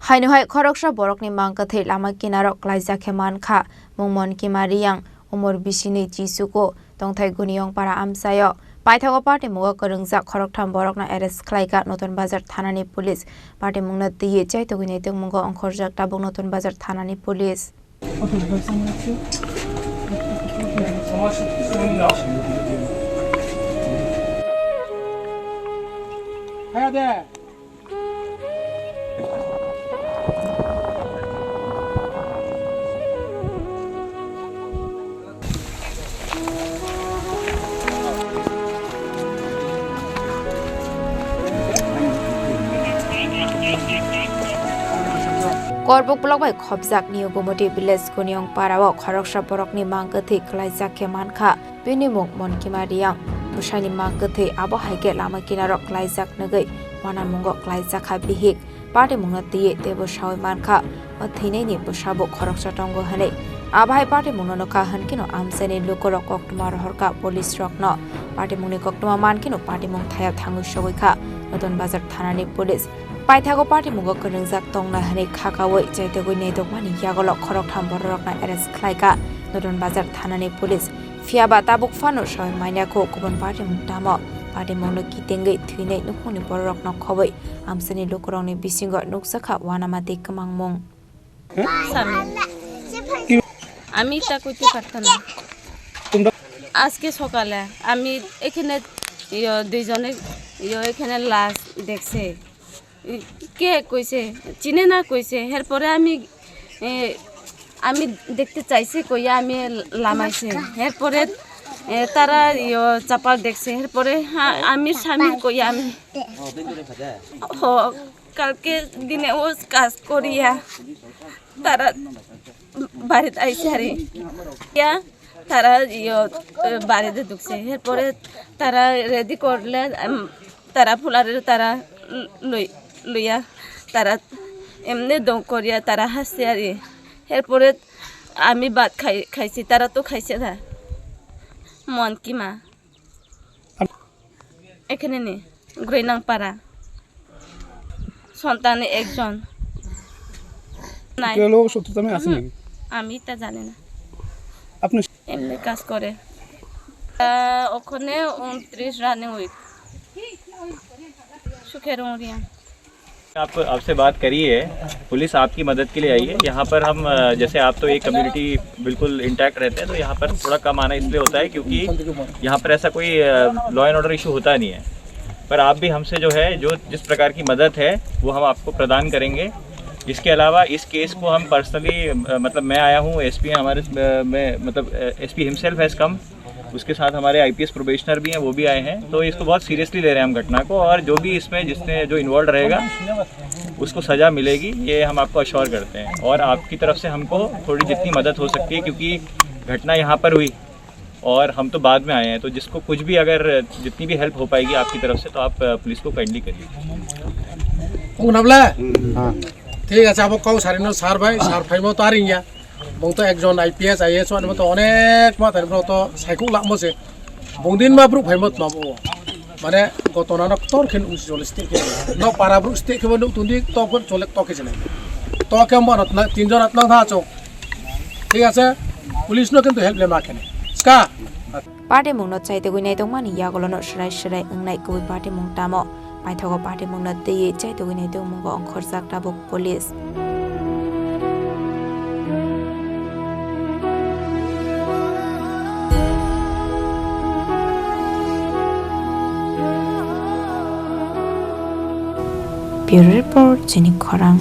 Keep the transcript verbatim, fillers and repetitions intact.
Haino hai khoroksa borokni mang kwthwi lama kinaro klaijak khe mankha, mung Monkima Riyang, umor bisinwi chisuku, tongthai Guniyongpara amchaio. Paithago patimungo kwrwngjak khoroktham borokno arrest khlaikha Notun Bazar thanani police. Patimungno twiwi chaitugwi naitugmungo ongkhorjak tabuk Notun Bazar thanani police. Korbuk block bai khopjak New Gumoti village Guniyong para o khoroksa borokni mang kwthwi kwlaijak khe mankha. Bini mung Monkima Riyang. Bwsani mang kwthwi abo hai khe lama kinaro kwlaijak nugwi wanamungo kwlaijakha bihik. Patimungno twiwi teibo sawi mankha, o thwinaini bwsabo khoroksa tongo hwnwi. Abo hai patimungno nukha hwnkhe no amchaini lukurok koktwma rohorkha police rokno. Patimungni koktwma mankheno patimung thaya thangwi sogwi kha Notun Bazar thanani police. Paithago patimungo kwrwngjak tongna hwnwi khakaui chaitugwi naitokmani yagulo khoroktham bororokno arrest khlaikha Notun Bazar thanani police. Phiya ba tabuk phano soi manya kho kubun patimung tamo. Patimungno kitingwi thwinai nukhungni bororokno khobwi amchaini lukurokni bisingo nukjakha uanama tei kwmangmung. স্বামী। আমি তা করতে পারতাম না। আজকে সকালে আমি এখানে, ইয়ো, দুইজনে, ইয়ো, এখানে লাশ দেখছে। কে কইছে, চিনে না কইছে। এরপরে আমি, এ, আমি দেখতে চাইছি কইয়া আমি লামাইছি। এরপরে, এ, তারা, ইয়ো, চাপাল দেখছে। এরপরে, হ্যাঁ, আমি স্বামীর কইয়া আমি, হ, কালকে দিনে ও কাজ করিয়া তারা বাড়িত আইছে আর ইয়া তারা ইয়ো, এ, বাড়িতে ঢুকছে। এরপরে তারা রেডি করলে, উম, তারা ফুলারে তারা ল-, লই-, লইয়া তারা এমনি দম করিয়া তারা হাসছে আর ইয়ে। এরপরে আমি ভাত খাই, খাইছি, তারা তো খাইছে না। মন কি মা? এখানে নেই, গ্রৈনাংপাড়া। সন্তান একজন। নাই। কেউ লোক শত্রুতা মে আসেনি? হুম, আমি তা জানি না। আপনি এমনি কাজ করে। আহ, ওখানে ঊনত্রিশ রানিং উইক। সুখের উড়িয়া। आपको, आपसे बात करी है, पुलिस आपकी मदद के लिए आई है। यहाँ पर हम, अ, जैसे आप तो एक कम्युनिटी बिल्कुल इंटैक्ट रहते हैं, तो यहाँ पर थोड़ा कम आना इसलिए होता है क्योंकि यहाँ पर ऐसा कोई, अ, लॉ एंड ऑर्डर इशू होता नहीं है। पर आप भी हमसे जो है, जो जिस प्रकार की मदद है, वो हम आपको प्रदान करेंगे। इसके अलावा इस केस को हम पर्सनली, अ, मतलब मैं आया हूँ, एसपी हैं हमारे, अ, मैं, मतलब, अ, एसपी हिमसेल्फ हैज़ कम, उसके साथ हमारे आईपीएस प्रोबेशनर भी हैं, वो भी आए हैं। तो इसको बहुत सीरियसली ले रहे हैं हम घटना को, और जो भी इसमें जिसने, जो इन्वॉल्व रहेगा, उसको सज़ा मिलेगी, ये हम आपको अश्योर करते हैं। और आपकी तरफ से हमको थोड़ी जितनी मदद हो सकती है, क्योंकि घटना यहाँ पर हुई और हम तो बाद में आए हैं, तो जिसको कुछ भी, अगर जितनी भी हेल्प हो पाएगी आपकी तरफ से, तो आप, अ, पुलिस को काइंडली करिए। Kung nabla? हाँ। ঠিক আছে, abo kau sarino sar bai, sar phaimo to aring ya. Bung to ekjon I P S, I A S wani to onek ma tani to saikhuk lamo se. Bung din ma bruk phaimo tma bo. Mane gotona no ktor khen usi chole state khe. No para bruk state khe bo nuk tundi to khe chole to khe chole. To khe mo na tinjon atna tha chok. ঠিক আছে, police no কিন্তু হেল্প লে ma khe ne. Ska. Patimungno chaitugwi naitokmani yagulono swrai swrai wngnai kubui patimung tamo? Paithago patimungno twiwi chaitugwi naitokmungo ongkhorjak tabuk police. Bureau Report, Chini Khorang.